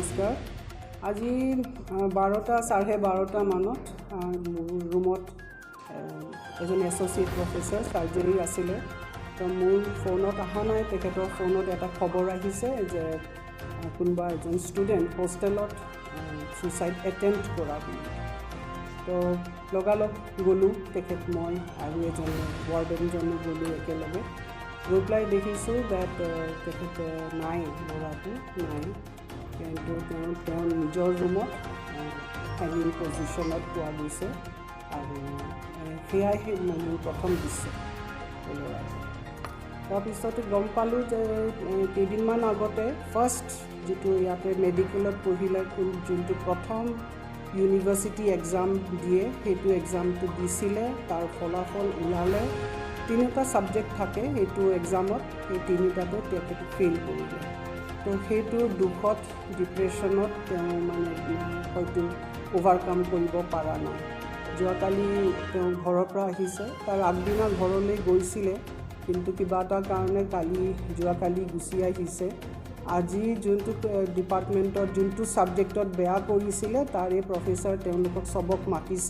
নমস্কাৰ। আজি 12টা 12:30 মানত মোৰ ৰুমত এজন এছ'চিয়েট প্ৰফেচাৰ চাৰ্জাৰী আছিলে। তো মোৰ ফোনত অহা নাই, তেখেতৰ ফোনত এটা খবৰ আহিছে যে কোনোবা এজন ষ্টুডেণ্ট হোষ্টেলত ছুইচাইড এটেম্প্ট কৰা বুলি। তো লগালগ গ'লোঁ, তেখেত, মই আৰু এজন ৱাৰ্ডেনজনো গ'লোঁ একেলগে। গৈ পেলাই দেখিছোঁ ডেট তেখেতে নাই, ল'ৰাটো নাই। কিন্তু তেওঁ তেওঁৰ নিজৰ ৰুমত হেঙিং পজিশ্যনত পোৱা গৈছে আৰু সেয়াই সেই মোৰ প্ৰথম দৃশ্য এই ল'ৰাটো। তাৰপিছতে গম পালোঁ যে কেইদিনমান আগতে ফাৰ্ষ্ট যিটো ইয়াতে মেডিকেলত পঢ়িলে যোনটো প্ৰথম ইউনিভাৰ্চিটি এক্সাম দিয়ে, সেইটো এক্সামটো দিছিলে। তাৰ ফলাফল ওলালে। তিনিটা ছাবজেক্ট থাকে সেইটো এক্সামত, সেই তিনিটাতে তেখেতে ফেইল কৰিলে। তো সেইটো দুখত, ডিপ্ৰেশ্যনত তেওঁ মানে হয়তো অ'ভাৰকাম কৰিব পৰা নাই। যোৱাকালি তেওঁ ঘৰৰ পৰা আহিছে। তাৰ আগদিনা ঘৰলৈ গৈছিলে, কিন্তু কিবা এটা কাৰণে কালি, যোৱাকালি গুচি আহিছে। আজি যোনটো ডিপাৰ্টমেণ্টত যোনটো ছাবজেক্টত বেয়া কৰিছিলে, তাৰে প্ৰফেচাৰ তেওঁলোকক চবক মাতিছে।